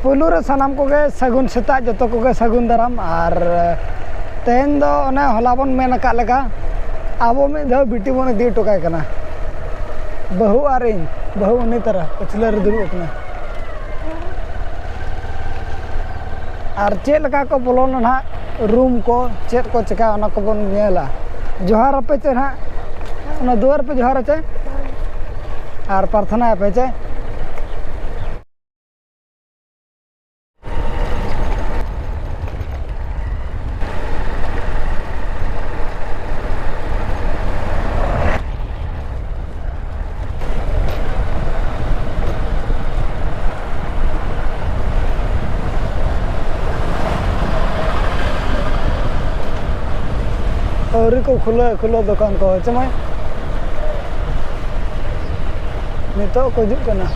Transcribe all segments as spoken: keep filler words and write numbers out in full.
ᱯᱩᱭᱞᱩ ᱨᱮ ᱥᱟᱱᱟᱢ ᱠᱚᱜᱮ ᱥᱟᱹᱜᱩᱱ ᱥᱮᱛᱟᱜ, ᱡᱚᱛᱚ ᱠᱚᱜᱮ ᱥᱟᱹᱜᱩᱱ ᱫᱟᱨᱟᱢ᱾ ᱟᱨ ᱛᱮᱦᱮᱧ ᱫᱚ ᱚᱱᱮ ᱦᱚᱞᱟ ᱵᱚᱱ ᱢᱮᱱ ᱟᱠᱟᱫ ᱞᱮᱠᱟ, ᱟᱵᱚ ᱢᱤᱫ ᱫᱷᱟᱣ ᱵᱤᱴᱤ ᱵᱚᱱ ᱤᱫᱤ ᱦᱚᱴᱚ ᱠᱟᱭ ᱠᱟᱱᱟ᱾ ᱵᱟᱹᱦᱩ ᱟᱨ ᱤᱧ, ᱵᱟᱹᱦᱩ ᱩᱱᱤ ᱛᱟᱨᱟ ᱯᱟᱹᱪᱷᱞᱟᱹ ᱨᱮ ᱫᱩᱲᱩᱵ ᱟᱠᱟᱱᱟ᱾ ᱟᱨ ᱪᱮᱫ ᱞᱮᱠᱟ ᱠᱚ ᱵᱚᱞᱚᱱᱟ ᱱᱟᱦᱟᱜ ᱨᱩᱢ ᱠᱚ, ᱪᱮᱫ ᱠᱚ ᱪᱮᱠᱟ, ᱚᱱᱟ ᱠᱚᱵᱚᱱ ᱧᱮᱞᱟ᱾ ᱡᱚᱦᱟᱨ ᱟᱯᱮ ᱪᱮ ᱱᱟᱦᱟᱜ, ᱚᱱᱟ ᱫᱩᱣᱟᱹᱨ ᱯᱮ ᱡᱚᱦᱟᱨ ᱟᱪᱮ ᱟᱨ ᱯᱨᱟᱨᱛᱷᱱᱟ ᱟᱯᱮ ᱪᱮ᱾ ᱟᱹᱣᱨᱤ ᱠᱚ ᱠᱷᱩᱞᱟᱹᱣ, ᱠᱷᱩᱞᱟᱹᱣ ᱫᱚᱠᱟᱱ ᱠᱚ, ᱦᱮᱸ ᱪᱮ ᱢᱟᱹᱭ? ᱱᱤᱛᱚᱜ ᱠᱚ ᱦᱤᱡᱩᱜ ᱠᱟᱱᱟ᱾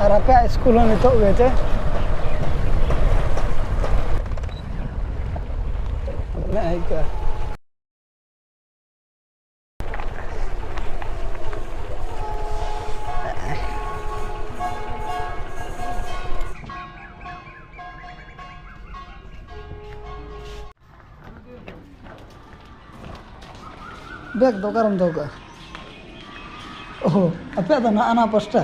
ᱟᱨ ᱟᱯᱮᱭᱟᱜ ᱥᱠᱩᱞ ᱦᱚᱸ ᱱᱤᱛᱚᱜ ᱜᱮ ᱪᱮ? ᱱᱮ ᱦᱮᱡ ᱠᱚᱜᱼᱟ᱾ ᱵᱮᱜᱽ ᱫᱚ ᱚᱠᱟᱨᱮᱢ ᱫᱚᱦᱚ ᱠᱟᱜᱼᱟ? ᱚᱦᱚ, ᱟᱯᱮᱭᱟᱜ ᱫᱚ ᱱᱟᱜᱼᱟ ᱱᱟ ᱯᱟᱥᱴᱟ᱾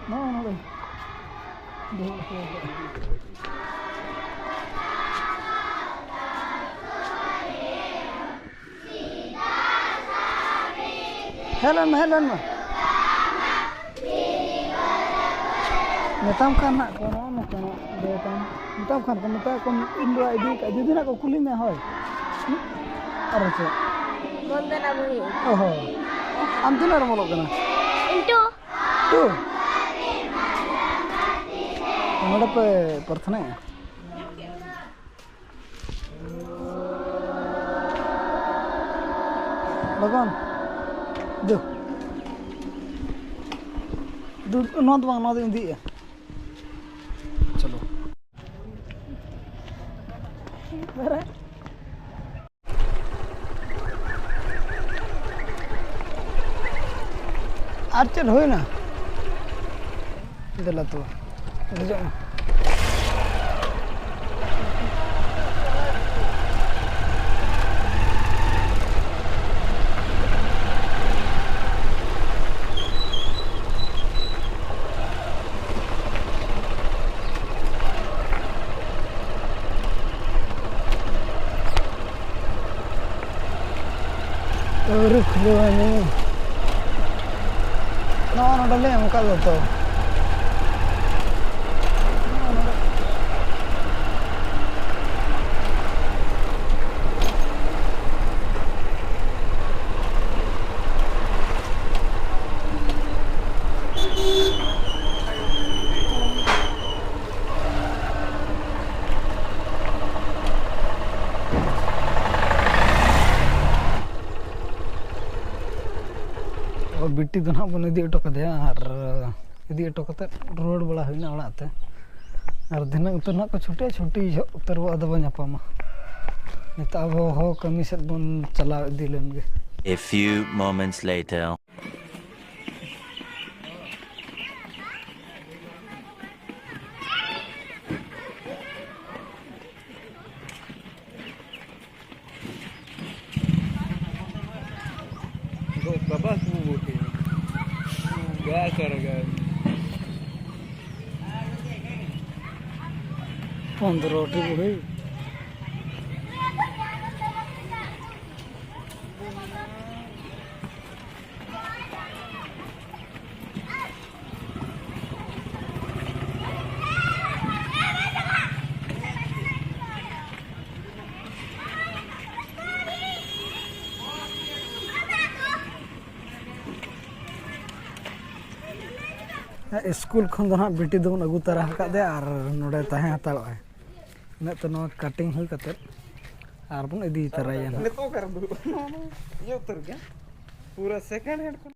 ᱱᱚᱜᱼᱚ ᱱᱚᱰᱮ ᱫᱚᱦᱚ ᱦᱚᱴᱚ ᱠᱟᱜᱼᱟ᱾ ᱦᱮᱡ ᱞᱮᱱ ᱢᱮ, ᱦᱮᱡ ᱞᱮᱱ ᱢᱮ᱾ ᱢᱮᱛᱟᱢ ᱠᱷᱟᱱ ᱱᱟᱜ ᱠᱚ ᱱᱚᱜᱼᱚ ᱱᱚᱝᱠᱟ ᱱᱟᱜ ᱫᱚ ᱛᱟᱢ᱾ ᱢᱮᱛᱟᱢ ᱠᱷᱟᱱ ᱠᱚ, ᱢᱮᱛᱟ ᱠᱚᱢ ᱤᱧ ᱫᱚ ᱤᱫᱤ ᱠᱟᱜ, ᱡᱩᱫᱤ ᱱᱟᱜ ᱠᱚ ᱠᱩᱞᱤ ᱢᱮ, ᱦᱳᱭ᱾ ᱟᱨ ᱪᱮᱫ? ᱵᱚᱱᱫᱚᱱᱟ ᱵᱚᱦᱤ᱾ ᱚ ᱦᱚᱸ᱾ ᱟᱢ ᱛᱤᱱᱟᱹᱜ ᱨᱮᱢ ᱚᱞᱚᱜ ᱠᱟᱱᱟ? ᱤᱧ ᱴᱩ᱾ ᱴᱩ? ᱱᱚᱰᱮ ᱯᱮ ᱯᱨᱟᱨᱛᱷᱱᱟᱭᱟ? ᱞᱚᱜᱚᱱ᱾ ᱫᱩ᱾ ᱫᱩ, ᱱᱚᱣᱟ ᱫᱚ ᱵᱟᱝ, ᱱᱚᱣᱟ ᱫᱚᱧ ᱤᱫᱤᱭᱮᱫᱼᱟ᱾ ᱪᱚᱞᱚ᱾ ᱟᱨ ᱪᱮᱫ ᱦᱩᱭᱱᱟ? ᱫᱮᱞᱟ ᱛᱚ, ᱫᱮᱡᱚᱜ ᱢᱮ᱾ ᱟᱹᱣᱨᱤ ᱠᱷᱩᱞᱟᱹᱣ ᱟᱹᱱᱤᱡ᱾ ᱱᱚᱜᱼᱚ ᱱᱚᱰᱮ ᱞᱮ ᱮᱢ ᱠᱟᱜ ᱫᱚ ᱛᱚ᱾ ᱵᱤᱴᱤ ᱫᱚ ᱱᱟᱦᱟᱜ ᱵᱚᱱ ᱤᱫᱤ ᱦᱚᱴᱚ ᱠᱟᱫᱮᱭᱟ ᱟᱨ ᱤᱫᱤ ᱦᱚᱴᱚ ᱠᱟᱛᱮᱫ ᱨᱩᱣᱟᱹᱲ ᱵᱟᱲᱟ ᱦᱩᱭᱱᱟ ᱚᱲᱟᱜ ᱛᱮ᱾ ᱟᱨ ᱫᱷᱤᱱᱟᱹᱝ ᱩᱛᱟᱹᱨ ᱱᱟᱦᱟᱜ ᱠᱚ ᱪᱷᱩᱴᱤᱜᱼᱟ, ᱪᱷᱩᱴᱤ ᱡᱚᱦᱚᱜ ᱩᱛᱟᱹᱨ ᱵᱚ ᱟᱫᱚ ᱵᱚᱱ ᱧᱟᱯᱟᱢᱟ᱾ ᱱᱤᱛᱚᱜ ᱟᱵᱚ ᱦᱚ ᱠᱟᱹᱢᱤ ᱥᱮᱫ ᱵᱚᱱ ᱪᱟᱞᱟᱣ ᱤᱫᱤ ᱞᱮᱱ ᱜᱮ᱾ A few moments later. ᱫᱚ ᱵᱟᱵᱟ ᱠᱚ ᱵᱩᱴᱤ᱾ ᱜᱟ ᱠᱟᱨᱜᱟ᱾ ᱯᱚᱱᱫᱽᱨᱚ ᱴᱤ ᱵᱩᱦᱤ᱾ ᱥᱠᱩᱞ ᱠᱷᱚᱱ ᱫᱚ ᱱᱟᱦᱟᱜ ᱵᱤᱴᱤ ᱫᱚᱵᱚᱱ ᱟᱹᱜᱩ ᱛᱟᱨᱟ ᱟᱠᱟᱫᱮᱭᱟ ᱟᱨ ᱱᱚᱰᱮ ᱛᱟᱦᱮᱸ ᱦᱟᱛᱟᱲᱚᱜᱼᱟᱭ᱾ ᱤᱱᱟᱹᱜ ᱛᱮ ᱱᱚᱣᱟ ᱠᱟᱴᱤᱝ ᱦᱩᱭ ᱠᱟᱛᱮᱫ ᱟᱨ ᱵᱚᱱ ᱤᱫᱤ ᱛᱟᱨᱟᱭᱟ ᱱᱟᱦᱟᱜ᱾ ᱱᱤᱛᱚᱜ ᱚᱠᱟᱨᱮᱢ ᱫᱩᱲᱩᱵᱼᱟ? ᱱᱚᱣᱟ ᱢᱟ ᱤᱭᱟᱹ ᱩᱛᱟᱹᱨ ᱜᱮ, ᱯᱩᱨᱟᱹ ᱥᱮᱠᱮᱱᱰ ᱦᱮᱱᱰ ᱠᱷᱚᱱ᱾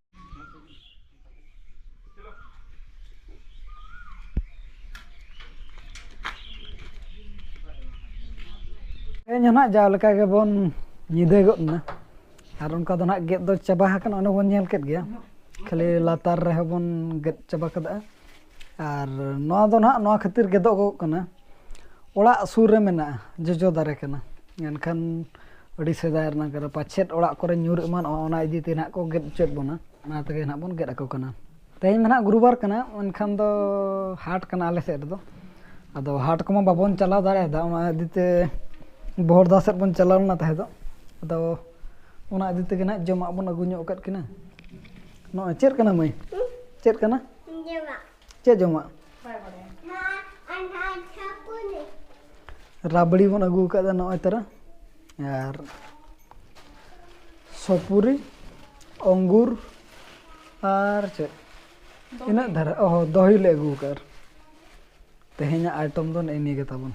ᱛᱮᱦᱮᱧ ᱦᱚᱸ ᱱᱟᱦᱟᱜ ᱡᱟᱣ ᱞᱮᱠᱟ ᱜᱮᱵᱚᱱ ᱧᱤᱫᱟᱹ ᱜᱚᱫ ᱮᱱᱟ᱾ ᱟᱨ ᱚᱱᱠᱟ ᱫᱚ ᱱᱟᱦᱟᱜ ᱜᱮᱫ ᱫᱚ ᱪᱟᱵᱟ ᱟᱠᱟᱱᱟ, ᱚᱱᱮ ᱵᱚᱱ ᱧᱮᱞ ᱠᱮᱫ ᱜᱮᱭᱟ᱾ ᱠᱷᱟᱹᱞᱤ ᱞᱟᱛᱟᱨ ᱨᱮᱦᱚᱸ ᱵᱚᱱ ᱜᱮᱫ ᱪᱟᱵᱟ ᱠᱟᱫᱟ᱾ ᱟᱨ ᱱᱚᱣᱟ ᱫᱚ ᱱᱟᱦᱟᱜ ᱱᱚᱣᱟ ᱠᱷᱟᱹᱛᱤᱨ ᱜᱮᱫᱚᱜᱚᱜ ᱠᱟᱱᱟ, ᱚᱲᱟᱜ ᱥᱩᱨ ᱨᱮ ᱢᱮᱱᱟᱜᱼᱟ, ᱡᱚᱡᱚ ᱫᱟᱨᱮ ᱠᱟᱱᱟ, ᱮᱱᱠᱷᱟᱱ ᱟᱹᱰᱤ ᱥᱮᱫᱟᱭ ᱨᱮᱱᱟᱜ ᱠᱟᱱᱟ, ᱯᱟᱪᱷᱮᱫ ᱚᱲᱟᱜ ᱠᱚᱨᱮ ᱧᱩᱨ ᱮᱢᱟᱱᱚᱜᱼᱟ, ᱚᱱᱟ ᱤᱫᱤ ᱛᱮ ᱱᱟᱦᱟᱜ ᱠᱚ ᱜᱮᱫ ᱦᱚᱪᱚᱭᱮᱫ ᱵᱚᱱᱟ᱾ ᱚᱱᱟ ᱛᱮᱜᱮ ᱱᱟᱦᱟᱜ ᱵᱚᱱ ᱜᱮᱫ ᱟᱠᱚ ᱠᱟᱱᱟ᱾ ᱛᱮᱦᱮᱧ ᱢᱟ ᱱᱟᱦᱟᱜ ᱜᱩᱨᱩᱵᱟᱨ ᱠᱟᱱᱟ, ᱮᱱᱠᱷᱟᱱ ᱫᱚ ᱦᱟᱴ ᱠᱟᱱᱟ ᱟᱞᱮ ᱥᱮᱫ ᱨᱮᱫᱚ᱾ ᱟᱫᱚ ᱦᱟᱴ ᱠᱚᱢᱟ ᱵᱟᱵᱚᱱ ᱪᱟᱞᱟᱣ ᱫᱟᱲᱮᱭᱟᱫᱟ, ᱚᱱᱟ ᱤᱫᱤ ᱛᱮ ᱵᱚᱦᱚᱲᱫᱟ ᱥᱮᱫ ᱵᱚᱱ ᱪᱟᱞᱟᱣ ᱞᱮᱱᱟ ᱛᱟᱦᱮᱸ ᱫᱚ᱾ ᱟᱫᱚ ᱚᱱᱟ ᱤᱫᱤ ᱛᱮᱜᱮ ᱱᱟᱦᱟᱜ ᱡᱚᱢᱟᱜ ᱵᱚᱱ ᱟᱹᱜᱩ ᱧᱚᱜ ᱟᱠᱟᱫ ᱠᱤᱱᱟ᱾ ᱱᱚᱜᱼᱚᱭ ᱪᱮᱫ ᱠᱟᱱᱟ ᱢᱟᱹᱭ? ᱪᱮᱫ ᱠᱟᱱᱟ? ᱡᱚᱢᱟᱜ᱾ ᱪᱮᱫ ᱡᱚᱢᱟᱜ? ᱨᱟᱵᱲᱤ ᱵᱚᱱ ᱟᱹᱜᱩ ᱟᱠᱟᱫᱟ ᱱᱚᱜᱼᱚᱭ ᱛᱟᱨᱟ, ᱟᱨ ᱥᱚᱯᱩᱨᱤ, ᱚᱝᱜᱩᱨ, ᱟᱨ ᱪᱮᱫ? ᱤᱱᱟᱹᱜ ᱫᱷᱟᱨᱟ᱾ ᱚ, ᱫᱚᱦᱤ ᱞᱮ ᱟᱹᱜᱩ ᱟᱠᱟᱫᱼᱟ᱾ ᱛᱮᱦᱮᱧᱟᱜ item ᱫᱚ ᱱᱮᱜᱼᱮ ᱱᱤᱭᱟᱹ ᱜᱮ ᱛᱟᱵᱚᱱ᱾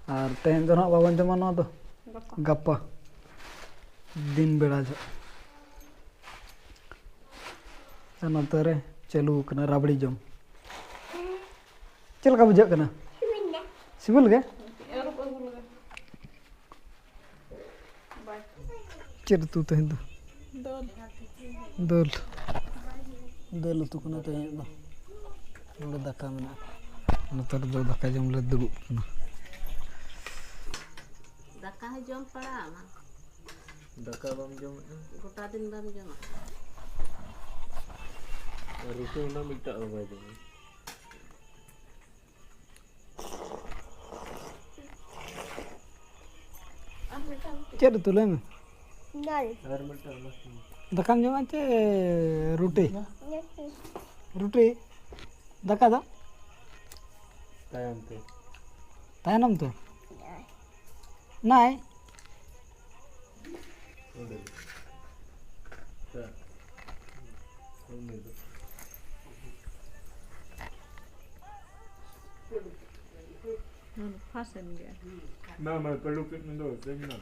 ᱟᱨ ᱛᱮᱦᱮᱧ ᱫᱚ ᱱᱟᱦᱟᱜ ᱵᱟᱵᱚᱱ ᱡᱚᱢᱟ ᱱᱚᱣᱟ ᱫᱚ᱾ ᱜᱟᱯᱟ᱾ ᱜᱟᱯᱟ ᱫᱤᱱ ᱵᱮᱲᱟ ᱡᱚᱜ᱾ ᱟᱨ ᱱᱚᱛᱮ ᱨᱮ ᱪᱟᱹᱞᱩ ᱟᱠᱟᱱᱟ ᱨᱟᱵᱲᱤ ᱡᱚᱢ᱾ ᱪᱮᱫ ᱞᱮᱠᱟ ᱵᱩᱡᱷᱟᱹᱜ ᱠᱟᱱᱟ? ᱥᱤᱵᱤᱞ ᱜᱮ? ᱪᱮᱫ ᱩᱛᱩ ᱛᱮᱦᱮᱧ ᱫᱚ? ᱫᱟᱹᱞ᱾ ᱫᱟᱹᱞ᱾ ᱫᱟᱹᱞ ᱩᱛᱩ ᱠᱟᱱᱟ ᱛᱮᱦᱮᱧ ᱫᱚ᱾ ᱱᱚᱰᱮ ᱫᱟᱠᱟ ᱢᱮᱱᱟᱜᱼᱟ᱾ ᱱᱚᱛᱮ ᱨᱮᱫᱚ ᱫᱟᱠᱟ ᱡᱚᱢ ᱞᱮ ᱫᱩᱲᱩᱵ ᱠᱟᱱᱟ᱾ ᱫᱟᱠᱟ ᱦᱚᱸ ᱡᱚᱢ ᱯᱟᱲᱟᱣ ᱟᱢᱟ᱾ ᱫᱟᱠᱟ ᱵᱟᱢ ᱡᱚᱢᱮᱫᱼᱟ? ᱜᱚᱴᱟ ᱫᱤᱱ ᱵᱟᱢ ᱡᱚᱢᱟ᱾ ᱟᱨ ᱨᱩᱴᱤ ᱚᱱᱟ ᱢᱤᱫᱴᱟᱜ ᱦᱚᱸ ᱵᱟᱭ ᱡᱚᱢᱟ᱾ ᱪᱮᱫ ᱩᱛᱩ ᱞᱟᱹᱭ ᱢᱮ? ᱫᱟᱹᱞ᱾ ᱫᱟᱠᱟᱢ ᱡᱚᱢᱟ ᱪᱮ ᱨᱩᱴᱤ? ᱨᱩᱴᱤ᱾ ᱨᱩᱴᱤ? ᱫᱟᱠᱟ ᱫᱚ? ᱛᱟᱭᱚᱢ ᱛᱮ᱾ ᱛᱟᱭᱱᱚᱢ ᱛᱮ? ᱱᱟᱭ᱾ ᱯᱷᱟᱥᱮᱱ ᱜᱮ᱾ ᱵᱟᱝ, ᱵᱟᱝ, ᱯᱟᱹᱞᱩ ᱠᱟᱹᱡ ᱢᱮ ᱫᱚ, ᱥᱮ ᱢᱮᱱᱟᱜ᱾